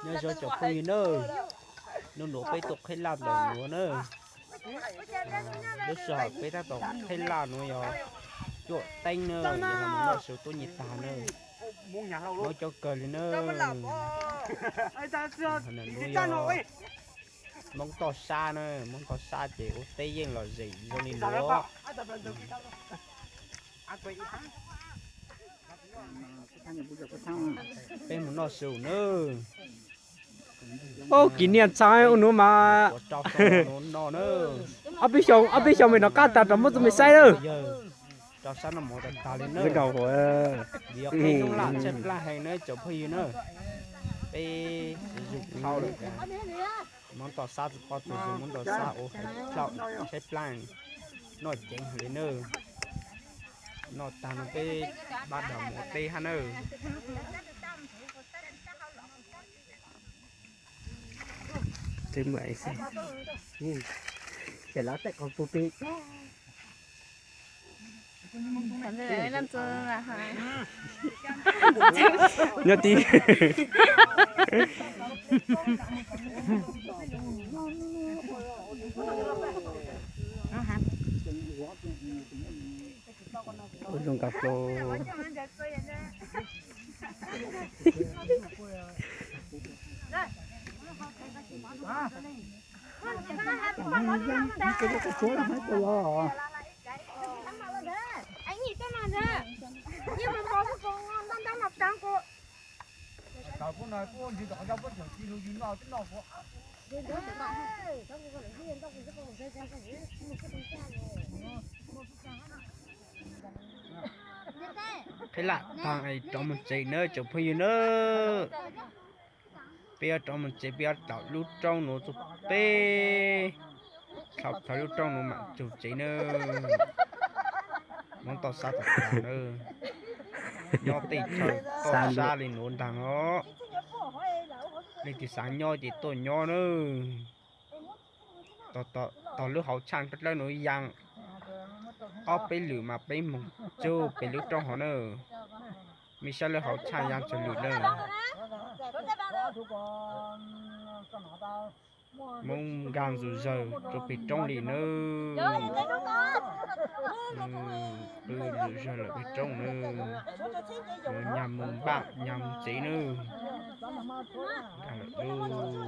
Nyob zoo cov phooj ywg na, nub nuav peb tuaj qheb laj ntawm nuav na. Lub sij hawm peb tab tom qheb laj nuav yog cuaj teeb na, yog los noj su tuab nyim tag na. Moob coob kawg li na. Nuav yog Moob toj sab na, Moob toj sab ces ua teb yeej lom zem zoo li nuav. Peb mus noj su na. Ub, kis nias ntxhais ua nuav mas. Rau sab no noj na. Ob peb xyoo, ob peb xyoo me rov qab tas rov muab txuj me saib na. Rau sab no mov tag tag li na. Vim yog qheb noob laj tshaib plab heev na cov phooj ywg na. Peb zuj zus dhau lawm. Moob toj sab tsis pom tus zus, Moob toj sab ua hais plab tshaib plab, noj ceev heev li na. Noj tag no peb pab dam mus ua teb hab na. Nyob tib. Ua zoo nkauj hlo. Qheb laj tag es rov mus tsev nawb cov phooj ywg nawb. Peb yuav rov mus tsev, peb yuav taug lub roob nuav tuaj peb, taug lub roob nuav mam txug tsev nawb. Moob toj sab tag tag nawb. Nyob tej chaw toj sab li nuav ntaag os. Leej twg xaav nyob ces tuaj nyob nawb. Tog lub hauv tshaaj dlawb nuav yaa ob peb lwm mas peb moog txug peg lub roob hov nawb. Mej saib lub hauv tshaaj yaa tsawg lwm nawb. Moob nkaag zuj zawg rua peg roob li nawb. Pw zuj zawg lawm peg roob nawb. Nyaag moog npaaj nyaag moog tsev nawb. Nkaag lawm lub.